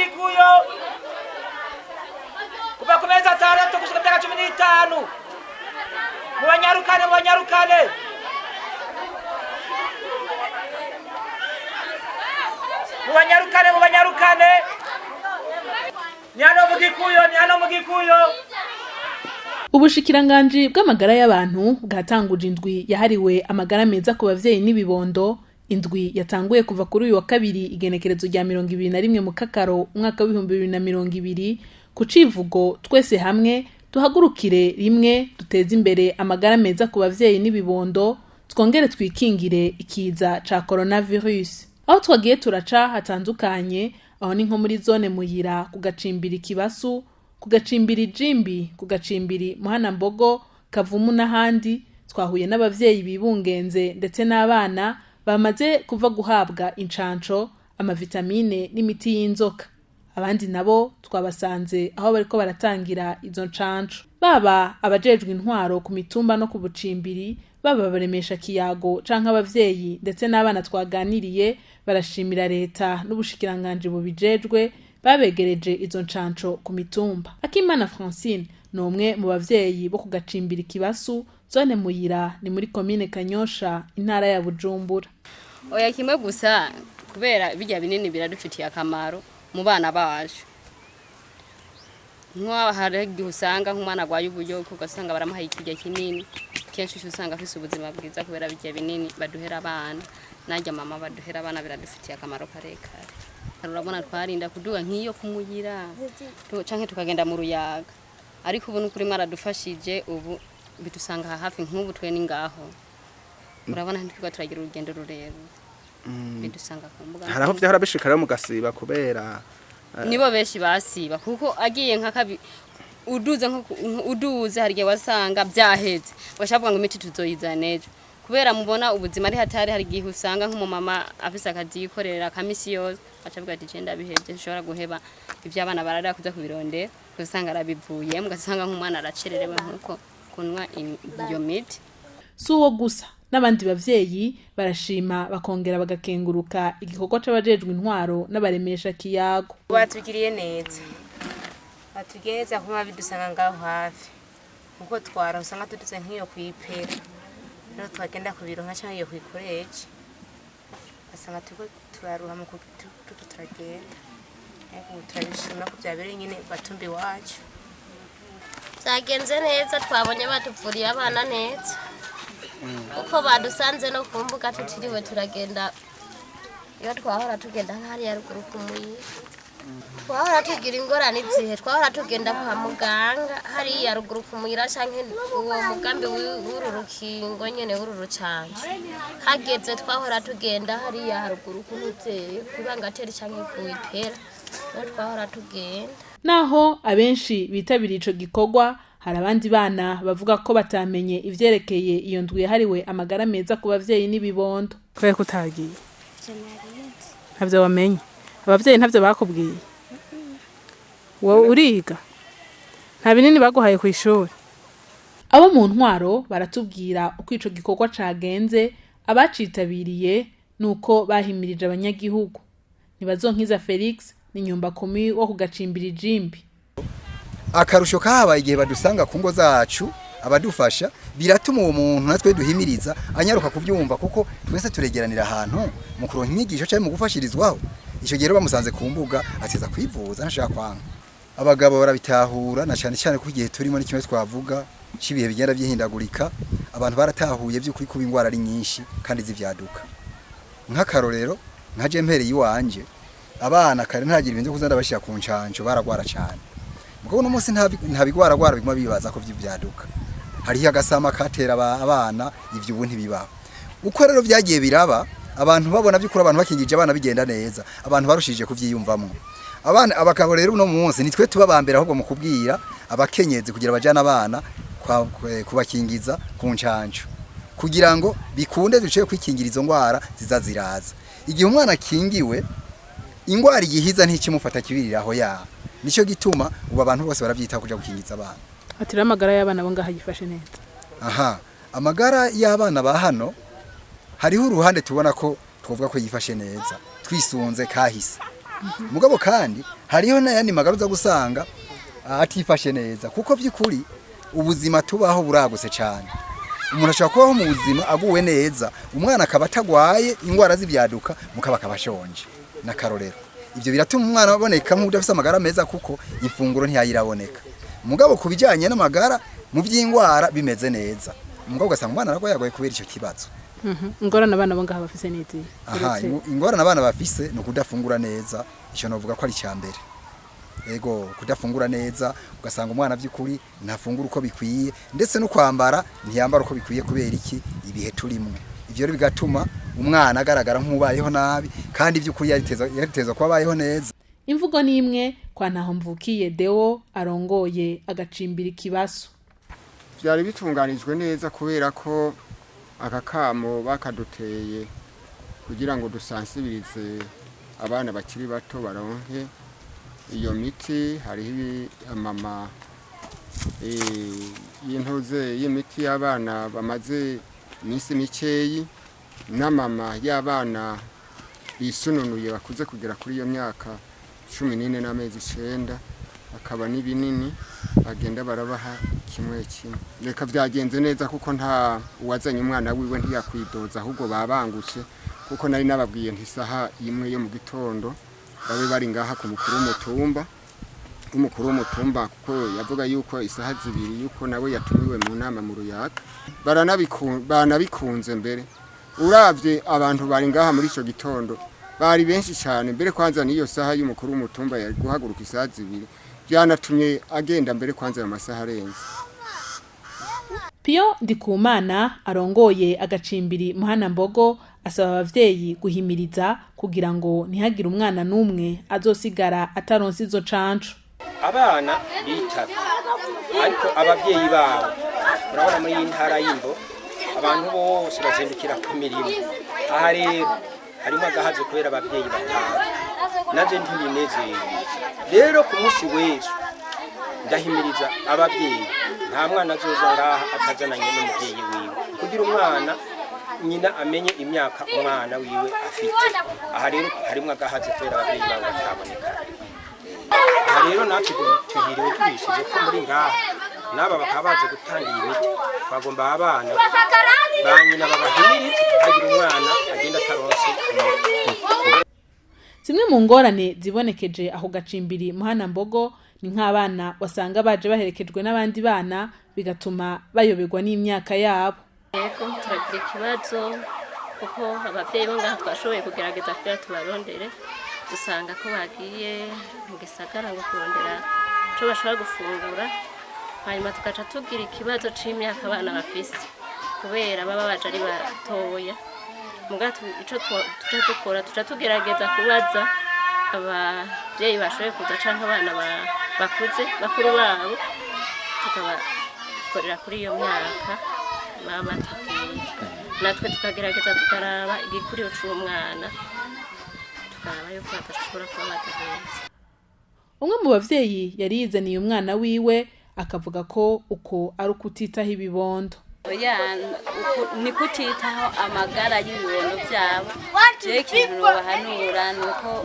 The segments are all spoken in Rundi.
Gikuyo, kuva ku mezi 6 gushika ku myaka 15. Mubanyarukane, mubanyarukane. Mubanyarukane, mubanyarukane. Ni hano mu Gikuyo, ni hano mu Gikuyo. Ubushikiranganji bw'amagara y'abantu bwatanguje indwi yahariwe amagara meza ku bavyeyi n'ibibondo, indwi yatanguye kuva kuri uyu wa kabiri igenekerezo rya 21 mu Kakaro umwaka w'2020, ku civugo "Twese hamwe duhagurukire rimwe duteze imbere amagara meza ku bavyeyi n'ibibondo, twongere twikingire ikiza ca coronavirus". Aho twagiye turaca hatandukanye, aho ni nko muri zone Muyira, ku gacimbiri Kibasu, ku gacimbiri Jimbi, ku gacimbiri Muhanambogo, Kavumu n'ahandi, twahuye n'abavyeyi bibungenze ndetse n'abana bamaze kuva guhabwa incanco, amavitamine n'imiti y'inzoka. Abandi nabo twabasanze aho bariko baratangira izo ncanco. Baba abajejwe intwaro ku mitumba no ku bucimbiri, baba baremesha kiyago canke abavyeyi ndetse n'abana twaganiriye, barashimira leta n'ubushikiranganji bubijejwe babegereje izo ncanco ku mitumba. Akimana Francine ni umwe mu bavyeyi bo ku gacimbiri Kibasu, zone Muyira, ni muri komine Kanyosha, intara ya Bujumbura. Oya, kimwe gusa, kubera bijya binini biradufitiye akamaro mu bana bacu. Nko hari igihe usanga nk'umwana arwaye ubuyoka, ugasanga baramuhaye ikirya kinini, kenshi uca usanga afise ubuzima bwiza kubera bijya binini baduhera abana, narya mama baduhera abana, biradufitiye akamaro karekare. Urabona twarinda kuduga nk'iyo kumuyira canke tukagenda mu Ruyaga, ariko ubu n'ukuri mwaradufashije, ubu bidusanga aha hafi. Nk'ubu twe ni ngaho, urabona ntitwirirwa turagira urugendo rurerure, bidusanga ku mbuga. Hari aho vyahora bishika rero mugasiba kubera Nibo benshi basiba, kuko agiye nka kabi uduze, nko uduze hari igihe wasanga byaheze, bashavuga ngo imiti tuzoyizana ejo. Kubera mubona ubuzima ari hatari, hari igihe usanga nk'umumama afise akazi yikorera kamisi yose, acavuga ati: "Je ndabihevye, nshobora guheba ivyo abana bararira kuza kubirondera." Ugasanga arabivuyemo, ugasanga nk'umwana aracererewe nkuko kunywa iyo miti. Si uwo gusa, n'abandi bavyeyi barashima bakongera bagakenguruka igikorwa c'abajejwe intwaro n'abaremesha kiyago. Batugiriye neza, batugiriye neza kuba bidusanga ngaho hafi, kuko twara usanga tuduze nk'iyo kwipera, rero twagenda kubironka cyangwa iyo kwikoreje, ugasanga turiko turaruha mu turiko turagenda, ariko ubu turabishima ko byabereye nyine batumba iwacu. Byagenze neza, twabonye batuvuriye abana neza, kuko badusanze no ku mbuga tutiriwe turagenda iyo twahora tugenda nk'hariya ruguru ku Muyira. Twahora tugira ingorane izihe? Twahora tugenda kwa muganga hariya ruguru ku Muyira, canke uwo mugambi w'uru rukingo nyene, w'uru rucanco hageze, twahora tugenda hariya haruguru ku Ntuzeye, ku Bangateri canke ku Ipera, niho twahora tugenda. Naho abenshi bitabiriye ico gikorwa, hari abandi bana bavuga ko batamenye ivyerekeye iyo ndwi yahariwe amagara meza ku bavyeyi n'ibibondo. Kubera ko utagiye, ntavyo wamenye, abavyeyi ntavyo bakubwiye. Wowe uriga, nta binini baguhaye kw'ishuri? Abo mu ntwaro baratubwira uko ico gikorwa cagenze, abacitabiriye nuko bahimirije abanyagihugu. Ntibazonkiza Felix ni nyumba kumi wo kugacimbira Ijimbi. Akarusho kahabaye, igihe badusanga ku ngo zacu abadufasha, biratuma uwo muntu natwe duhimiriza anyaruka kubyumva, kuko twese turegeranira ahantu mu kuronka inyigisho cyangwa mu gufashirizwaho. Icyo gihe rero bamusanze ku mbuga, ateza kwivuza, ntashaka kwanga. Abagabo barabitahura, na cyane cyane ko igihe turimo ni kimwe twavuga cy'ibihe bigenda byihindagurika. Abantu baratahuye by'ukuri kuba indwara ari nyinshi kandi zivyaduka. Nk'akarorero, nka je mpereye iwanje, abana kare ntagira ibintu byo kuza ndabashira ku ncanco, baragwara cyane. Mugabo uno munsi nta bigwaragwara biguma bibaza ko vy'ivyaduka. Hariho agasama katera abana, ivyo ubu ntibibaho. Uko rero vyagiye biraba, abantu babona by'ukuri abantu bakingije abana bigenda neza, abantu barushije kuvyiyumvamwo. Abana, abagabo rero uno munsi nitwe tuba bambere ahubwo mu kubwira abakenyezi kugira bajane abana kubakingiza ku ncanco, kugira ngo bikunde duce kwikingira izo ndwara ziza ziraza. Igihe umwana akingiwe, ingwara igihiza ntikimufata kibiriraho ya. Nico gituma ubu abantu bose baravyitaho kuja gukingiza abana. Ati rero amagara y'abana bo ngaha yifashe neza? Aha, amagara y'abana ba hano, hariho uruhande tubona ko twovuga ko yifashe neza twisunze kahise. Mugabo kandi hariho n'ayandi magara uza gusanga atifashe neza, kuko by'ukuri ubuzima tubaho buragutse cyane. Umuntu ashobora kubaho mu buzima aguwe neza, umwana akaba atagwaye indwara z'ibyaduka, mukaba akaba ashonje n'akarorero. Ibyo biratuma umwana aboneka nk'udafite amagara meza, kuko ifunguro ntiyayiraboneka. Mugabo ku bijyanye n'amagara mu by'indwara bimeze neza, mugabo ugasanga umwana aragwaye yagoye kubera icyo kibazo. Ingorane abana bo ngaha bafise n'izihe? Aha, ingorane abana bafise ni ukudafungura neza. Icyo navuga ko ari icya mbere. Ego, kudafungura neza, ugasanga umwana by'ukuri ntafungura uko bikwiye, ndetse no kwambara ntiyambara uko bikwiye. Kubera iki? Ibihe turimo. Ibyo rero bigatuma umwana agaragara nk'ubayeho nabi, kandi by'ukuri yariteza kuba abayeho neza. Imvugo ni imwe kwa Ntahomvukiye Deo arongoye agacimbiri Kibaso. Byari bitunganijwe neza, kubera ko aka kamo bakaduteye kugira ngo dusansibirize abana bakiri bato baronke iyo miti. Hariho amama y'intuze y'imiti y'abana bamaze iminsi mikeyi, n'amama y'abana bisununuye bakuze kugera kuri iyo myaka 14 n'amezi 9, akaba n'ibinini bagenda barabaha kimwe kimwe. Reka byagenze neza, kuko nta uwazanye umwana wiwe ntiyakwidoza, ahubwo babangutse, kuko nari nababwiye nti isaha 1 yo mu gitondo babe bari ngaha ku mukuru w'umutumba, umukuru w'umutumba, kuko yavuga yuko isaha 2 yuko nawe yatumiwe mu nama mu Ruyaga. Baranabikunze. Mbere uravye abantu bari ngaha muri ico gitondo bari benshi cyane. Mbere kwanza niyo saha y'umukuru w'umutumba yari guhaguruka isaha 2, byanatumye agenda mbere kwanza ayo masaha arenze. Piyo Ndikumana arongoye agacimbiri Muhanambogo asaba abavyeyi guhimiriza kugira ngo ntihagire umwana n'umwe azosigara ataronse izo canco. Abana bitavye, ariko abavyeyi babo, urabona muri iyi ntara y'Imbo abantu bose bazindukira ku mirimo. Aha rero harimo agahaze kubera abavyeyi batanu, navyo ntibinezeye. Rero ku munsi w'ejo ndahimiriza abavyeyi, nta mwana azoza ngaha atazananye n'umuvyeyi wiwe, kugira umwana nyina amenye imyaka umwana wiwe afite. Aha rero harimo agahaze kubera abavyeyi babo bataboneka. Aha rero natwe tuhiriwe tubishije ko muri ngaha n'aba bakaba baje gutanga iyi miti. Bagomba abana ba nyina babahimirize, hagira umwana agenda ataronse umuti. Zimwe mu ngorane zibonekeje aho gacimbiri Muhanambogo ni nk'abana wasanga baje baherekejwe n'abandi bana, bigatuma bayoberwa n'imyaka yabo. Yego, turagira ikibazo, kuko abavyeyi bo ngaha twashoboye kugerageza kugira tubarondere, dusanga ko bagiye mu gisagara ngo kurondera ico bashobora gufungura. Hanyuma tugaca tugira ikibazo c'imyaka abana bafise, kubera baba baje ari batoya. Muga ico tuca dukora, tuca tugerageza kubaza abavyeyi bashoboye kuza canke abana bakuze bakuru babo, tukabakorera kuri iyo myaka baba batubwiye. Natwe tukagerageza tukaraba igikuriro c'uwo mwana, tukaraba yuko badashobora kuba badahenze. Umwe mu bavyeyi yari yizaniye umwana wiwe akavuga ko uko ari ukutitaho ibibondo. Oya, ni kutitaho amagara y'ibibondo byabo. Je ikintu bahanura ni uko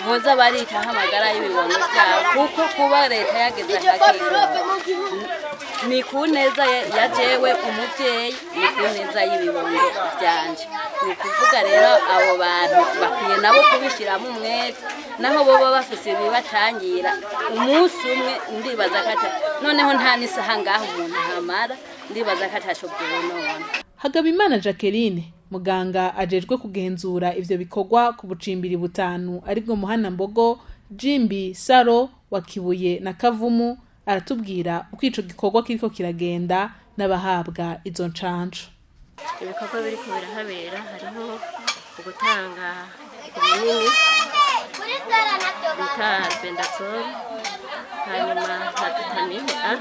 boza baritaho amagara y'ibibondo byabo, kuko kuba leta yageze akakigoro ni ku neza ya jewe umuvyeyi, ni ku neza y'ibibondo vyanje. Ni ukuvuga rero abo bantu bakwiye nabo kubishyiramo umwete, naho boba bafise ibibatangira umunsi umwe. Ndibaza ko ata noneho nta n'isaha ngaho umuntu ahamara, ndibaza ko ataco bwonona. Hagabimana Jacqueline, muganga ajejwe kugenzura ivyo bikorwa ku bucimbiri butanu aribwo Muhanambogo, Jimbi, Saro wa Kibuye na Kavumu, aratubwira uko ico gikorwa kiriko kiragenda n'abahabwa izo ncanco. Ibikorwa biriko birahabera, hariho ugutanga ibinini bita albendazole, hanyuma na vitamine A.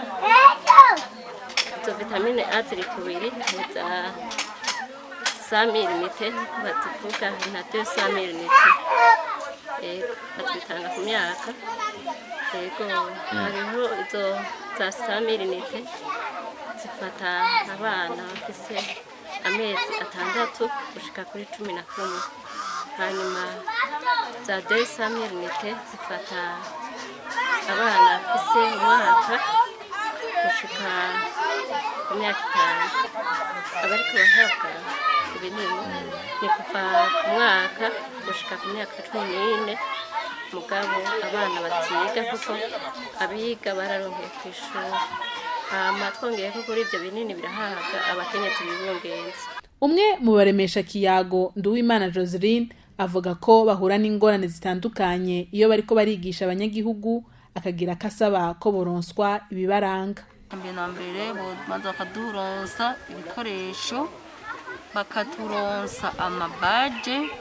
Izo vitamine A ziri kubiri, ni za 100 unité bazivuga na 200 unité. Yego, batwitanga ku myaka. Yego, hariho izo za 100 unité zifata abana bafise amezi 6 gushika kuri 11, hanyuma Za 200 unité zifata abana bafise umwaka gushika ku myaka 5. Abariko bahabwa ibinini ni kuva ku mwaka gushika ku myaka 14, mugabo abana batiga kuko abiga bararonkeye kw'ishuri. Hama twongeye ko kuri ivyo binini birahabwa abakenyezi bibungenze. Umwe mu baremesha kiyago, Nduwimana Joseline, avuga ko bahura n'ingorane zitandukanye iyo bariko barigisha abanyagihugu, akagira akasaba ko boronswa ibibaranga. Mbere na mbere bobanza bakaduronsa ibikoresho, bakaturonsa amabaje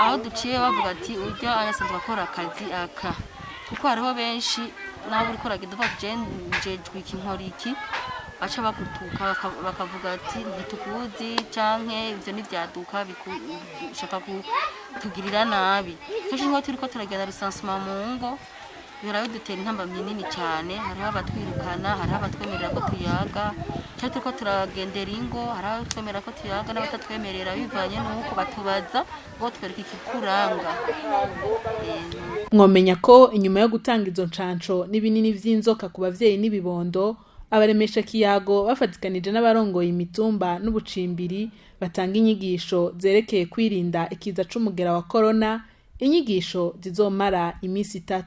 aho duciye bavuga ati urya arasanzwe akora akazi aka, kuko hariho benshi naho uriko uragenda uvuga ati njejwe iki nkora iki, baca bagutuka bakavuga ati ntitukuzi canke ivyo ntivyaduka bishaka kutugirira nabi. Kenshi niho turiko turagenda recensement mu ngo, bihora bidutera intambamyi nini cyane. Hariho abatwirukana, hariho abatwemerera ko tuyaga, cyangwa turiko turagendera ingo, hariho abatwemerera ko tuyaga n'abatatwemerera, bivanye n'uko batubaza ngo twereke ikikuranga. Mwomenya ko inyuma yo gutanga izo ncanco n'ibinini vy'inzoka ku bavyeyi n'ibibondo, abaremesha kiyago bafatikanije n'abarongoye imitumba n'ubucimbiri batanga inyigisho zerekeye kwirinda ikiza c'umugera wa korona, inyigisho zizomara imisi 3.